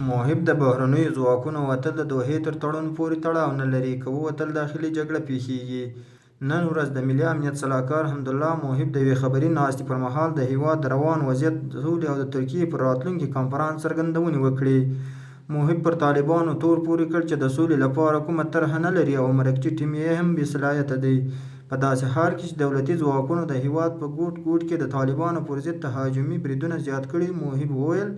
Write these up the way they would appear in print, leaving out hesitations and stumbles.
محب: د بهرنیو ځواکونو وتل د دوحې تر تړون پورې تړاو نه لري، که ووتل داخلي جګړه پېښېږي. نن ورځ د ملي امنیت سلاکار حمدالله محب د یوې خبري ناستې پر مهال د هېواد د روان وضعیت، سولې او د ترکیې پر راتلونکي کنفرانس څرګندونې وکړې. محب پر طالبانو تور پورې کړ چې د سولې لپاره کومه طرحه نه لري او مرکچي ټیم یې هم بې صلاحیته دی. په داسې حال کې چې دولتي ځواکونو د هېواد په ګوټ ګوټ کې د طالبانو پر ضد تهاجمي بریدونه زیات کړي، محب وویل،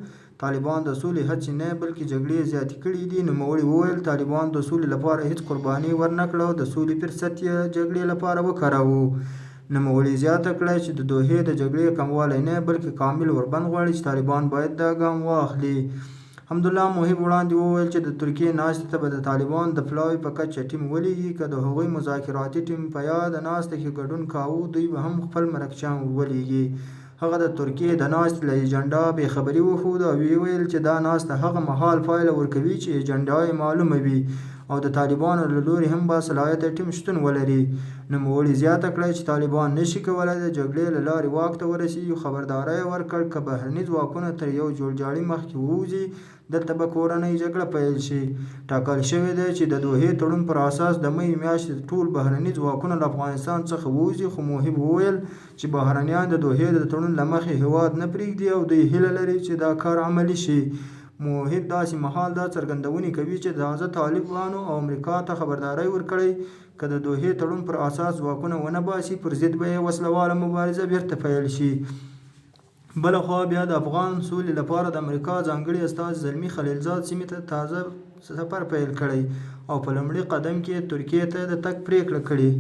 طالبان د سولې هڅې نه، بلکې جګړې یې زیاتې کړې دي. نوموړي وویل، طالبانو د سولې لپاره هېڅ قرباني ور نه کړه او د سولې فرصت یې جګړې لپاره وکاراوه. نوموړي زیاته کړه چې د دوحې د جګړې کموالی نه، بلکې کامل اوربند غواړي چې طالبان باید دا ګام واخلي. حمدالله محب وړاندې وویل چې د ترکیې ناستې ته به د طالبانو د پلاوي په کچه ټیم ولېږي، که د هغوی مذاکراتي ټیم په یاده ناسته کې ګډون کاوه، دوی به هم خپل مرکچیان ور ولېږي. هغه د ترکیې د ناستې له ایجنډا بې خبري وښوده او ویې ویل چې دا ناسته هغه مهال پایله ورکوي چې ایجنډا یې معلومه وي او د طالبانو له لوري هم باصلاحیته ټیم شتون ولري. نوموړي زیاته کړه چې طالبان نه شي کولای د جګړې له لارې واک ته ورسېږي خو خبرداری یې ورکړ که بهرني ځواکونه تر یو جوړجاړي مخکې ووځي، دلته به کورنۍ جګړه پیل شي. ټاکل شوې ده چې د دوحې تړون پر اساس د مۍ میاشتې ټول بهرني ځواکونه له افغانستان څخه ووځي خو محب وویل چې بهرنیان د دوحې د تړون له مخې هېواد نه پرېږدي او دوی هیله لري چې دا کار عملي شي. محب داسې مهال دا څرګندونې کوي چې تازه طالبانو امریکا ته خبرداری ورکړی که د دوحې تړون پر اساس ځواکونه ونه باسي، پر ضد به یې وسله واله مبارزه بېرته پیل شي. بل خوا بیا د افغان سولې لپاره د امریکا ځانګړي استازي زلمي خلیلزاد سیمې ته تازه سفر پیل کړی او په لومړي قدم کې یې ترکیې ته د تګ پرېکړه کړې.